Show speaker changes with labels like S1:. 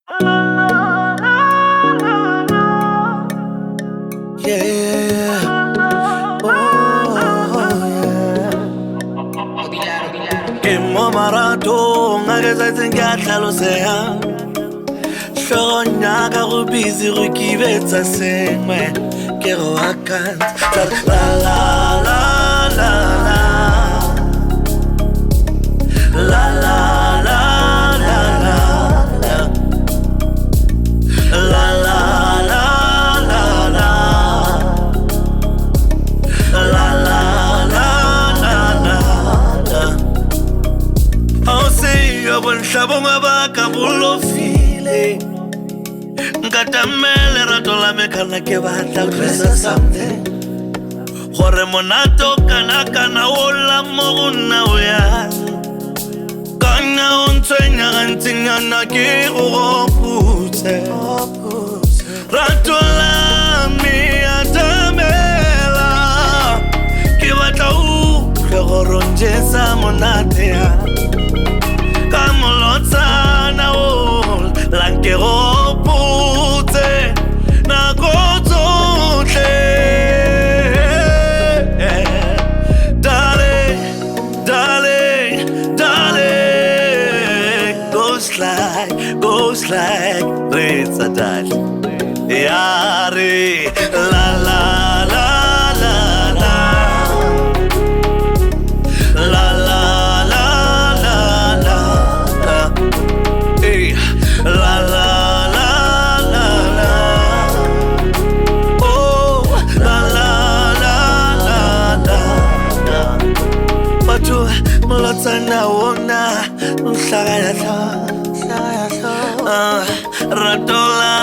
S1: Yeah. Oh, yeah. Ke mo maratong a ke setse ke a tlhaloseha. Hlogong ya ka go busy go kibetsa sengwe ke go akantsha. La la la la la. La la la la la la. La la la la la. La la la la la la. Awusiyo bontlhabongwe ba ka bolofile. Nkatamele rato la me kana ke batla go tlisa something. Gore monate o kana-kana o la mo go nna o yang. Kana o ntshwenya gantsinyana ke go gopotse. Rato la me atamela. Ke batla o utlwe gore o njesa monate ya. Ka molotsana o lang ke gopotse nako tsotlhe. Darling, darling, darling, goes like retsa darling. Yare la la la la la. La la la la la la. Hey, la la la la la. Oh, la la la la la la. Batho molotsana ona nhlakanya hloko. Ah, rato la